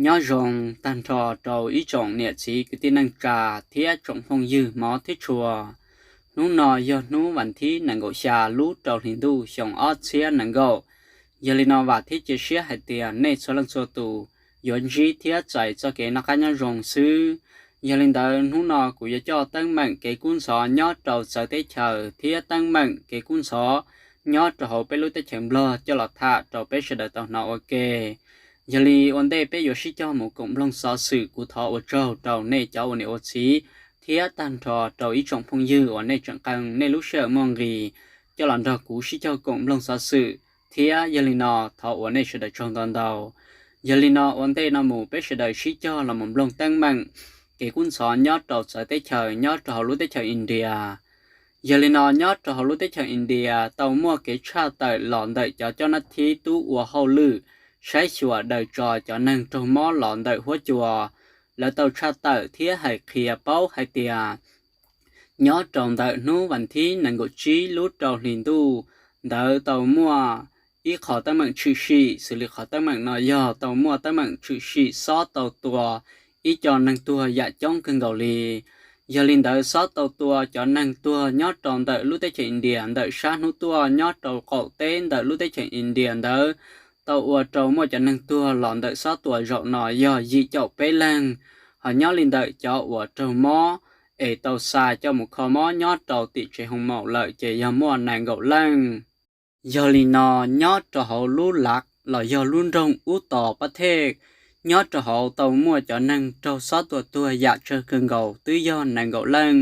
Nyob zoo tag nrho rau ib tsoom niam txiv kwv tij neej tsa thiab tsoom phooj ywg hmov thiab tshua. Hnub no yog hnub vas thib nees nkaum xya lub rau hli ntuj xyoo ob txhiab nees nkaum. Yog li no vam thiab cia siab hais tias nej txhua leej txhua tus yuav ntsib thiab txais txoj kev noj qab nyob zoo xwb. Yog li ntawd hnub no kuv yuav coj teeb meem kev kub ntxhov nyob rau txawv teb chaws thiab teeb meem kev kub ntxhov nyob rau hauv peb lub teb chaws Nplog coj los tham rau peb sawv daws tau hnov ua ke. Yog li ua ntej peb yuav sib cog mus koom mloog xov xwm, kuv thov ua tsaug rau nej cov ua niam ua txiv thiab tag nrho rau ib tsoom phooj ywg uas nej tseem qee nej lub sij hawm muaj nqis coj los nrog kuv sib cog koom mloog xov xwm thiab. Yog li no thov ua nej sawv daws tsaug ntau ntau. Yog li no ua ntej no mus peb sawv daws sib cog los mus mloog teeb meem kev kub ntxhov nyob rau txawv teb chaws nyob rau hauv lub teb chaws India. Yog li no nyob rau hauv lub teb chaws India tau muaj kev tshaj tawm los ntawm cov coj nab thib tub ua hauj lwm saib xyuas daws tso cov neeg raug mob los ntawm huab cua. Lawv tau tshaj tawm thiab hais qhia paub hais tias nyob rau ntawm hnub vas thib nees nkaum tsib lub rau hli ntuj ntawd tau muaj ib qho teeb meem tshwm sim, xws li qhov teeb meem no yog tau muaj teeb meem tshwm sim xob tau tua ib co neeg tuag yam coob kawg nkaus li. Yog li ntawd xob tau tua cov neeg tuag nyob rau ntawm lub teb chaws India ntawm sab hnub tuaj nyob rau qaum teb ntawm lub teb chaws India ntawd tau ua rau muaj cov neeg tuag los ntawm xob tua zaum no yog yim caum peb leeg. Ho nyob li ntawm cov uas raug mob es tau xa coj mus kho mob nyob rau tim tsev hoo maum lawm ces yog muaj nees nkaum leej. Yog li no nyob rau hauv lub lav los yog lub nroog Ub Tos Pab Thej, nyob rau hauv tau muaj cov neeg raug xob tua tuag yam tsawg kawg nkaus twb yog nees nkaum leej.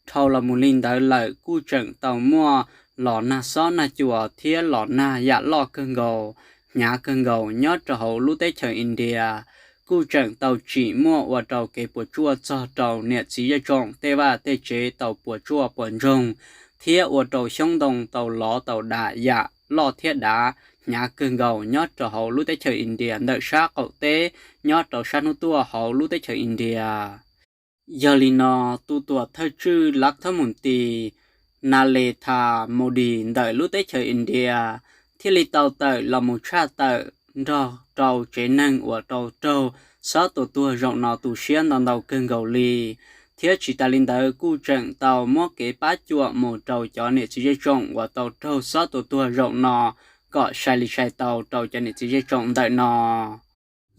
Dhau los mus li ntawd lawm kuj tseem tau muaj los nag xob nag cua thiab los nag yam loj kawg nkaus, hnyav kawg nkaus nyob rau hauv lub teb chaws India. Kuj tseem tau tsim muaj ua rau kev puas tsuaj txog rau niam txiv zej tsoom tej vaj tej tsev tau puas tsuaj puas ntsoog, thiab ua rau xyoob ntoo tau lov tau dam yam loj thiab dav hnyav kawg nkaus nyob rau hauv lub teb chaws India ntawm sab qaum teb nyob rau sab hnub tuaj hauv lub teb chaws India. Yog li no tus tuam thawj tswj lav thab mus tis Narendra Modi ntawm lub teb chaws India thiaj li tau tawm los mus tshaj tawm nrog rau tsev neeg uas tau raug xob tua tuag zaum no tu siab ntau ntau kawg nkaus li. Thiab tsis tas li ntawd kuj tseem tau muab kev pab cuam mus rau cov niam txiv zej tsoom uas tau raug xob tua tuag zaum no kom sai li sai tau rau cov niam txiv zej tsoom ntawm no.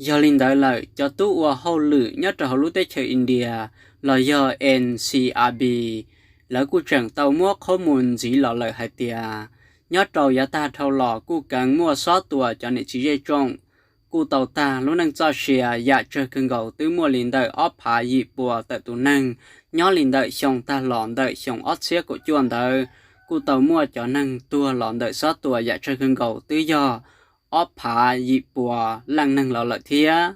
Yog li ntawd lawm cov tub ua hauj lwm nyob rau hauv lub teb chaws India los yog N C R B, lawv kuj tseem tau muab qhob mus ntxiv los lawm hais tias nyob rau yav tag dhau los kuj keev muaj xob tua cov niam txiv zej tsoom kuj tau tag lub neej txoj sia yam tsawg kawg nkaus twb muaj li ntawm ob phav yim pua tawm tus neeg. Nyob li ntawm xyoo tag los ntawm xyoo ob txhiab kaum cuaj ntawd kuj tau muaj cov neeg tuag los ntawm xob tua yam tsawg kawg nkaus twb yog ob phav yim pua leej neeg los lawm thiab.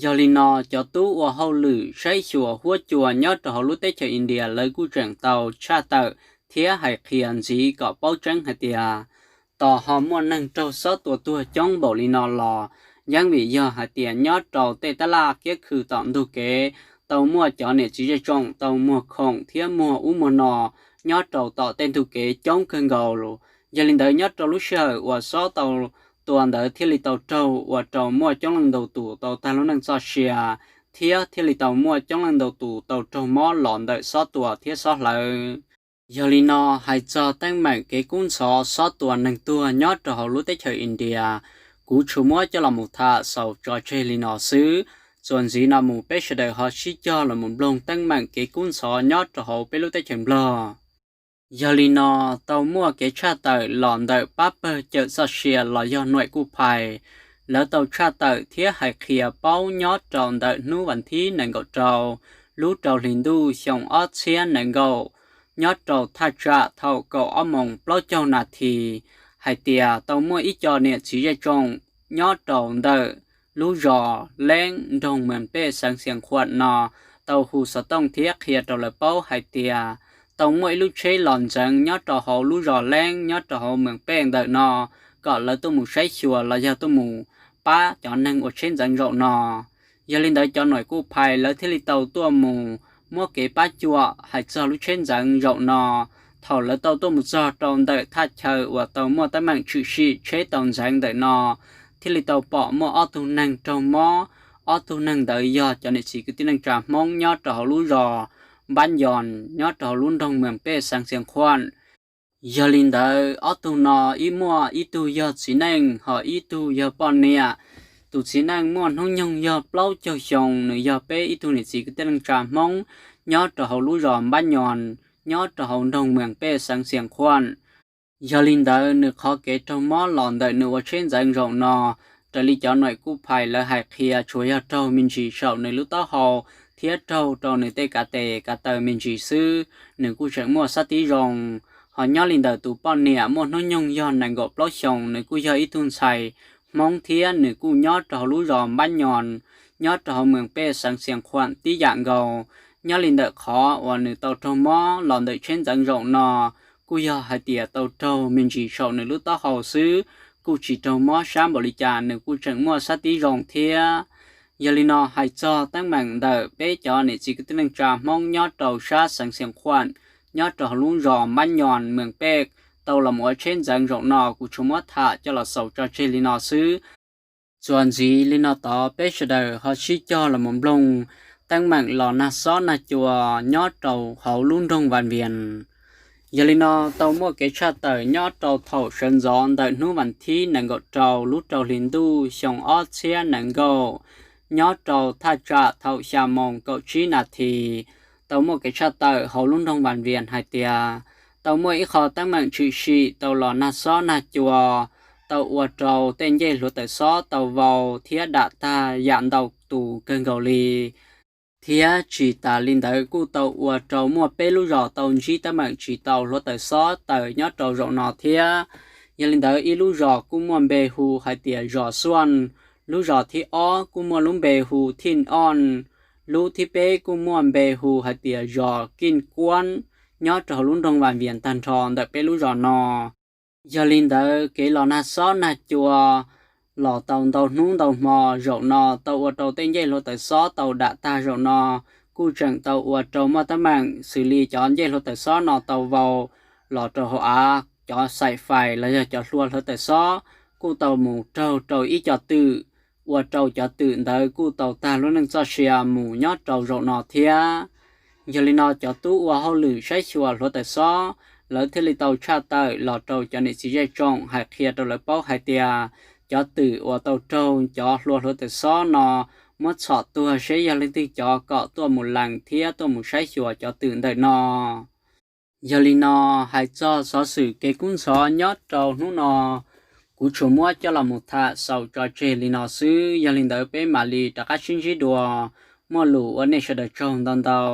Yog li no cov tub ua hauj lwm saib xyuas huab cua nyob rau hauv lub teb chaws India lawv kuj tseem tau tshaj tawm thiab hais qhia ntxiv kom paub tseeb hais tias tos ho muaj neeg raug xob tua tuag coob npaum li no los yeej vim yog hais tias nyob rau tej tab laj kiab khw tom ntug kev tau muaj cov niam txiv zej tsoom tau muag khoom thiab muag ub muag no nyob rau tom tej ntug kev coob kawg nkaus. Yog li ntawd nyob rau lub sij hawm uas xob tau tua ntawd thiaj li tau raug ua rau muaj coob leej ntau tus tau tag lub neej txoj sia, thiab thiaj li tau muaj coob leej ntau tus tau raug mob los ntawm xob tua thiab xob hlawv. Yog li no hais txog teeb meem kev kub ntxhov xob tua neeg tuag nyob rau hauv lub teb chaws India, kuv tsuas muab coj los mus tham xaus tso tseg li no xwb. Txuas ntxiv no mus peb sawv daws ho sib cog los mus mloog teeb meem kev kub ntxhov nyob rau hauv peb lub teb chaws Nplog. Yog li no tau muaj kev tshaj tawm los ntawm pab pawg cawm txoj sia los yog nuaim kuj phais, lawv tau tshaj tawm thiab hais qhia paub nyob rau ntawm hnub vas thib nees nkaum rau lub rau hli ntuj xyoo ob txhiab nees nkaum, nyob rau thaj tsam thaum kaum ob moos plaub caug nas this, hais tias tau muaj ib co niam txiv zej tsoom nyob rau ntawm lub zos Leeb nroog Mees Pej xeev Xiav Khuam no tau hu xov tooj thiab qhia rau lawv paub hais tias tau muaj ib lub tsheb los ntxeev nyob rau hauv lub zos Leeb nyob rau hauv Mees Pej ntawm no kom lawv tuaj mus saib xyuas los yog tuaj mus pab cov neeg uas tsheb ntxeev zaum no. Yog li ntawd cov nuaim kuj phais lawv thiaj li tau tuaj mus muab kev pab cuam hais txog lub tsheb ntxeev zaum no. Thaum lawv tau tuaj mus txog rau ntawm thaj chaw uas tau muaj teeb meem tshwm sim tsheb tau ntxeev ntawm no, thiaj li tau pom muaj ob tug neeg raug mob, Ob tug neeg ntawd yog cov niam txiv kwv tij neej tsa Hmoob nyob rau hauv lub zos Npab Nyoos nyob rau hauv lub nroog Mees Pej xeev Xiav Khuam. Yog li ntawd ob tug no ib muaj ib tug yog txiv neej ho ib tug yog poj niam. Tus txiv neej muaj hnub nyoog yog plaub caug xyoo, nws yog peb ib tug niam txiv kwv tij neej tsa Hmoob nyob rau hauv lub zos Npab Nyoos nyob rau hauv nroog Mees Pej xeev Xiav Khuam. Yog li ntawd nws qhov kev raug mob los ntawm nws ua tsheb ntxeev zaum no, raws li cov nuaim kuj phais lawv hais qhia tsuas yog raug me ntsis saum nws lub taub hau thiab raug rau nws tej kav tes kav taw me ntsis xwb, nws kuj tseem muaj sab tiv zoo. Ho nyob li ntawm tus poj niam muaj hnub nyoog yog nees nkaum plaub xyoos, nws kuj yog ib tug ntxhais Hmoob thiab nws kuj nyob rau hauv lub zos Npab Nyoos nyob rau hauv Mees Pej xeev Xiav Khuam tib yam nkaus. Nyob li ntawm qhov uas nws tau raug mob los ntawm tsheb ntxeev zaum no kuj yog hais tias tau raug me ntsis saum nws lub taub hau xwb, kuj tsis raug mob sab npaum li cas, nws kuj tseem muaj sab tiv zoo thiab. Yog li no hais txog teeb meem ntawm peb cov niam txiv kwv tij neej tsa Hmoob nyob rau sab xeev Xiav Khuam nyob rau hauv lub zos Npab Nyoos Mees Pej tau los ua tsheb ntxeev zaum no kuv tsuas muab tham coj los xaus tso tseg li no xwb. Txuas ntxiv li no tod peb sawv daws ho sib cog los mus mloog teeb meem los nag xob nag cua nyob rau hauv lub nroog Vas Vias. Yog li no tau muaj kev tshaj tawm nyob rau thaum sawv ntxov ntawm hnub vas thib nees nkaum rau lub rau hli ntuj xyoo ob txhiab nees nkaum, nyob rau thaj tsam thaum xya moos kaum tsib nas this, tau muaj kev tshaj tawm hauv lub nroog Vas Vias hais tias tau muaj ib qho teeb meem tshwm sim tau los nag xob nag cua, tau ua rau tej ncej hluav taws xob tau vau thiab dam tag yam ntau tus kawg nkaus li. Thiab tsis tas li ntawd kuj tau ua rau muaj peb lub zos tau ntsib teeb meem tsis tau hluav taws xob tawm nyob rau zaum no thiab. Yog li ntawd ib lub zos kuj muaj npe hu hais tias zos Xuaj, lub zos thib ob kuj muaj lub npe hu Thij Oj, lub thib peb kuj muaj npe hu hais tias zos Kij Kuab, nyob rau hauv lub nroog Vas Vias tag nrho ntawm peb lub zos no. Yog li ntawd kev los nag xob nag cua los tau ntau hnub ntau hmo zaum no tau ua rau tej ncej hluav taws xob tau dam tag zaum no kuj tseem tau ua rau muaj teeb meem xws li cov ncej hluav taws xob no tau vau los rau hauv av, cov xaim fais los yog cov hlua hluav taws xob kuj tau mus raug rau ib co twm, ua rau cov twm ntawd kuj tau tag lub neej txoj sia mus nyob rau zaum no thiab. Yog li no cov tub ua hauj lwm saib xyuas hluav taws xob lawv thiaj li tau tshaj tawm los rau cov niam txiv zej tsoom hais qhia rau lawv paub hais tias cov twm uas tau raug cov hlua hluav taws xob no muab txhom tuag seb yog leej twg cov kom tuaj mus lees thiab tuaj mus saib xyuas cov twm ntawm no. Yog li no hais txog xov xwm kev kub ntxhov nyob rau hnub no kuv tsuas muab coj los mus tham xaus tso tseg li no xwb. Yog li ntawd peb mam li rov qab sib ntsib dua, muaj lus ua nej sawv daws tsaug ntau ntau.